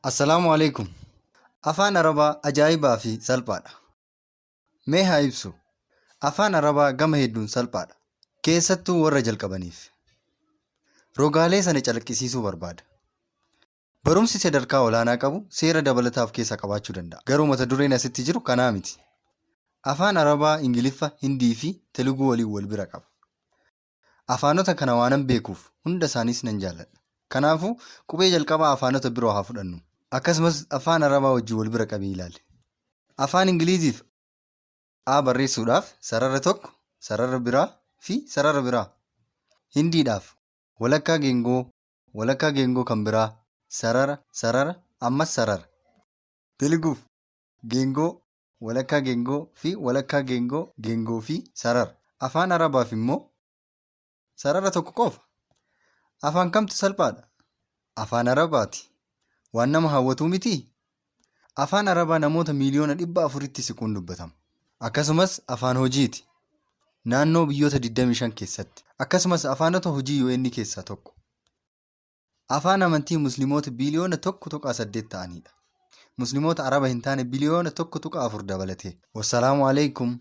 Assalaamu Aleeykum. Afaan Arabaa ajaa'ibaa fi salphaadha. Mee haa ibsu. Afaan Arabaa gama hedduun salphaadha. Keessattuu warra jalqabaniif. Rogaalee sana calaqqisiisuu barbaada. Barumsi sadarkaa olaanaa qabu seera dabalataa of keessaa qabaachuu danda'a. Garuu mata dureen asitti jiru kanaa miti. Afaan Arabaa Ingiliffa, Hindii fi Teluguu waliin wal bira qaba. Afaanota kana waanan beekuuf hunda isaaniis nan jaalladha. Kanaafuu qubee jalqabaa afaanota biroo haa fudhannu. Akkasumas afaan Arabaa wajjin wal bira qabii ilaali. Afaan Ingiliiziif A barreessuudhaaf sarara tokko, sarara biraa fi sarara biraa. Hindiidhaaf walakkaa geengoo, walakkaa geengoo kan biraa, sarara, sarara, ammas sarara. Teluguuf geengoo, walakkaa geengoo fi walakkaa geengoo, geengoo fi sarara. Afaan Arabaaf immoo sarara tokko qofa. Afaan kamtu salphaadha? Afaan Arabaati. Waan nama hawwatuu mitii? Afaan Arabaa namoota miiliyoona 400tti siquun dubbatama. Akkasumas afaan hojiiti. Naannoo biyyoota 25 keessatti. Akkasumas afaanota hojii UN keessaa tokko. Afaan amantii Muslimoota biliyoona 1.8 ta'aniidha. Muslimoota Araba hin taane biliyoona 1.4 dabalatee. Wassalaamu Aleykum.